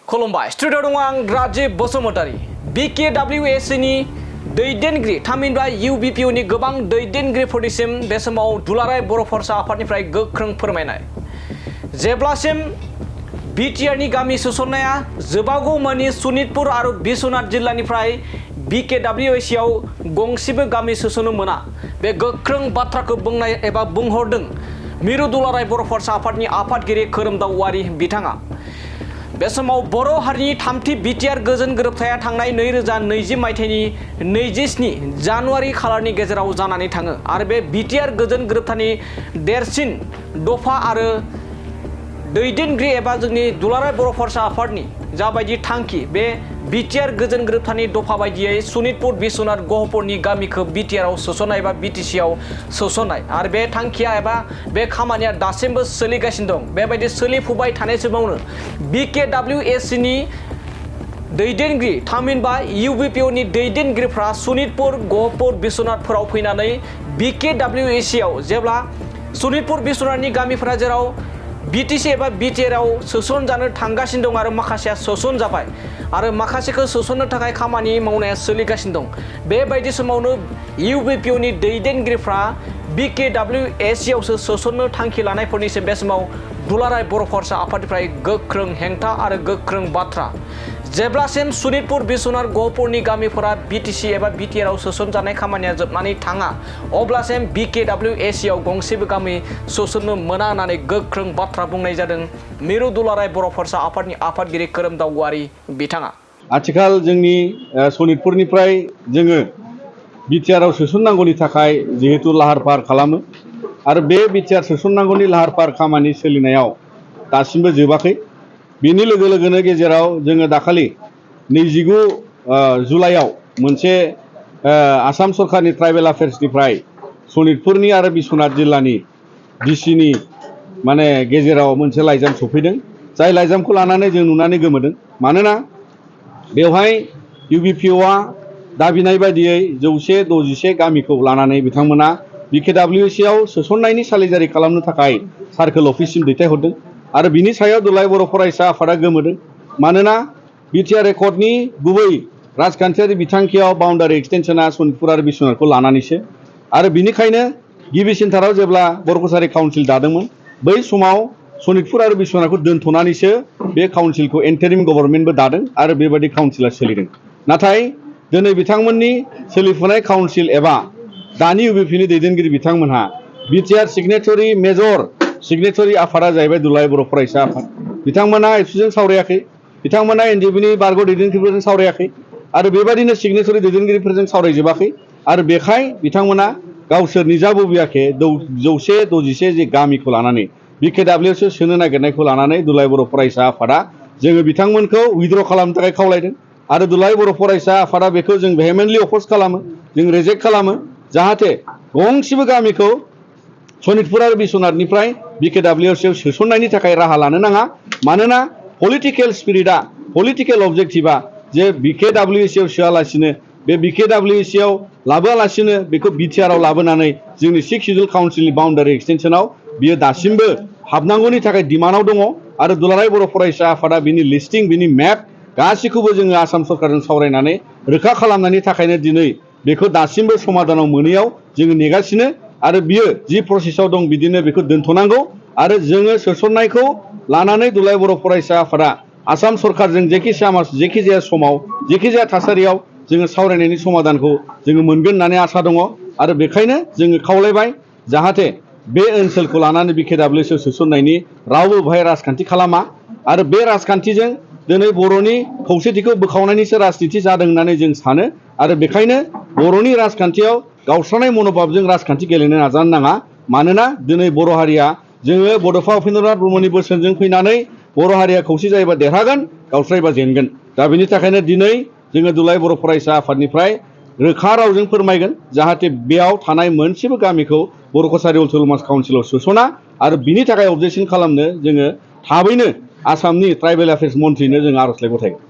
खुलुमबाय स्टुडिअ दङ आं राजिब बसुमतारी BKWSC नि दैदेनगिरि थामहिनबा UBPO नि गोबां दैदेनगिरिफोरनिसिम बे समाव दुलाराय बर' फरायसा आफादनिफ्राय गोख्रों फोरमायनाय जेब्लासिम BTR नि गामि सोसननाया जोबागौमानि सनितपुर आरो बिश्वनाथ जिल्लानिफ्राय BKWSC आव गंसेबो गामि सोसननो मोना बे गोख्रों बाथ्राखौ बुंनाय एबा बुंहरदों मिरु दुलाराय बर' फरायसा आफादनि आफादगिरि खोरोमदाव औवारी बिथाङा बे समाव बर' हारिनि थामथि BTR गोजोन गोरोबथाया थांनाय 2020 मायथाइनि 27 जानुवारि खालारनि गेजेराव जानानै थाङो आरो बे BTR गोजोन गोरोबथानि देरसिन दफा आरो दैदेनगिरि एबा जोंनि दुलाराय बर' फरायसा आफादनि जाबायदि थांखि बे BTR गोजोन गोरोबथानि दफा बायदियै सनितपुर बिश्वनाथ गहपुरनि गामिखौ BTR आव सोसननाय एबा BTC आव सोसननाय आरो बे थांखिया एबा बे खामानिया दासिमबो सोलिगासिनो दं बेबायदि सोलिफुबाय थानाय समावनो BKWSC नि दैदेनगिरि थामहिनबा UBPO नि दैदेनगिरिफ्रा सनितपुर गहपुर बिश्वनाथफोराव फैनानै BKWSC आव जेब्ला सनितपुर बिश्वनाथनि गामिफोरा जेराव BTC एबा BTR आव सोसन जानो थांगासिनो दं आरो माखासेया सोसन जाबाय आरो माखासेखौ सोसननो थाखाय खामानि मावनाया सोलिगासिनो दं बेबायदि समावनो UBPO नि दैदेनगिरिफ्रा BKWSC आवसो सोसननो थांखि लानायफोरनिसिम बे समाव दुलाराय बर' फरायसा आफादनिफ्राय गोख्रों हेंथा आरो गोख्रों बाथ्रा जेब्लासिम सनितपुर बिश्वनाथ गहपुरनि गामिफोरा BTC एबा BTR आव सोसन जानाय खामानिया जोबनानै थाङा अब्लासिम BKWSC आव गंसेबो गामि सोसननो मोना होननानै गोख्रों बाथ्रा बुंनाय जादों मिरु दुलाराय बर' फरायसा आफादनि आफादगिरि खोरोमदाव औवारी बिथाङा आथिखाल जोंनि सनितपुरनिफ्राय जोङो BTR आव सोसननांगौनि थाखाय जिहेतु लाहार फाहार खालामो आरो बे BTR सोसननांगौनि लाहार फाहार खामानि सोलिनायाव दासिमबो जोबाखै बिनि लोगो लोगोनो गेजेराव जोङो दाखालि 29 जुलाइआव मोनसे आसाम सरकारनि ट्राइबेल अफेयार्सनिफ्राय सनितपुरनि आरो बिश्वनाथ जिल्लानि DC नि माने गेजेराव मोनसे लाइजाम सफैदों जाय लाइजामखौ लानानै जों नुनानै गोमोदों मानोना बेवहाय UBPO आ दाबिनाय बायदियै 161 गामिखौ लानानै बिथांमोना BKWSC आव सोसननायनि सालिजारि खालामनो थाखाय सार्कोल अफिससिम दैथायहरदों आरो बिनि सायाव दुलाराय बर' फरायसा आफादा गोमोदों मानोना BTR रेकर्डनि गुबै राजखान्थियारि बिथांखियाव बाउन्डारि एक्सटेनसना सनितपुर आरो बिश्वनाथखौ लानानैसो आरो बिनिखायनो गिबिसिनथाराव जेब्ला बर' कसारी काउन्सिल दादोंमोन बै समाव सनितपुर आरो बिश्वनाथखौ दोनथ'नानैसो बे काउन्सिलखौ एन्टारिम गभर्नमेन्टबो दादों आरो बेबायदि काउन्सिला सोलिदों नाथाय दिनै बिथांमोननि सोलिफुनाय काउन्सिल एबा दानि UBPO नि दैदेनगिरि बिथांमोनहा BTR सिगनेटरि मेजर सिगनेटरि आफादा जाहैबाय दुलाराय बर' फरायसा आफाद बिथांमोना एबसुजों सावरायाखै बिथांमोना NDB नि बारग' दैदेनगिरिफोरजों सावरायाखै आरो बेबायदिनो सिगनेटरि दैदेनगिरिफोरजों सावरायजोबाखै आरो बेखाय बिथांमोना गावसोर निजा बबेयाखै 161 जे गामिखौ लानानै BKWSC सोनो नागिरनायखौ लानानै दुलाराय बर' फरायसा आफादा जोङो बिथांमोनखौ उइथड्र खालामनो थाखाय खावलायदों आरो दुलाराय बर' फरायसा आफादा बेखौ जों भेहेमेन्टलि अपोज खालामो जों रिजेक्ट खालामो जाहाथे गंसेबो गामिखौ सनितपुर आरो बिश्वनाथनिफ्राय BKWSC आव सोसननायनि थाखाय राहा लानो नाङा मानोना पलिटिकेल स्पिरिटआ पलिटिकेल अबजेक्टिभआ जे BKWSC आव सोआलासिनो बे BKWSC आव लाबोआलासिनो बेखौ BTR आव लाबोनानै जोंनि 6 सिडुल काउन्सिलनि बाउन्डारि एक्सटेनसनाव बियो दासिमबो हाबनांगौनि थाखाय डिमान्डआव दङ आरो दुलाराय बर' फरायसा आफादा बिनि लिस्टिं बिनि मेप गासैखौबो जोङो आसाम सरकारजों सावरायनानै रोखा खालामनायनि थाखायनो दिनै बेखौ दासिमबो समाधानाव मोनैयाव जोङो नेगासिनो आरो बियो जि प्रसेसआव दं बिदिनो बेखौ दोनथ'नांगौ आरो जोङो सोसननायखौ लानानै दुलाराय बर' फरायसा आफादा आसाम सरकारजों जेखिजाया समाव जेखिजाया थासारियाव जोङो सावरायनायनि समाधानखौ जोङो मोनगोन होननानै आसा दङ आरो बेखायनो जोङो खावलायबाय जाहाथे बे ओनसोलखौ लानानै BKWSC आव सोसननायनि रावबो बेहाय राजखान्थि खालामा आरो बे राजखान्थिजों दिनै बर'नि खौसेथिखौ बोखावनायनिसो राजनिति जादों होननानै जों सानो आरो बेखायनो बर'नि राजखान्थियाव गावस्रानाय मनोभाबजों राजखान्थि गेलेनो नाजानो नाङा मानोना दिनै बर' हारिया जोङो बड'फा उपेन्द्रनाथ ब्रह्मनि बोसोनजों फैनानै बर' हारिया खौसे जायोबा देरहागोन गावस्रायोबा जेनगोन दा बेनि थाखायनो दिनै जोङो दुलाराय बर' फरायसा आफादनिफ्राय रोखा रावजों फोरमायगोन जाहाथे बेयाव थानाय मोनसेबो गामिखौ बर' कसारी अट'नमास काउन्सिलाव सोसना आरो बिनि थाखाय अबजेक्सन खालामनो जोङो थाबैनो आसामनि ट्राइबेल अफेयार्स मन्थ्रिनो जों आर'जलाइ गथायगोन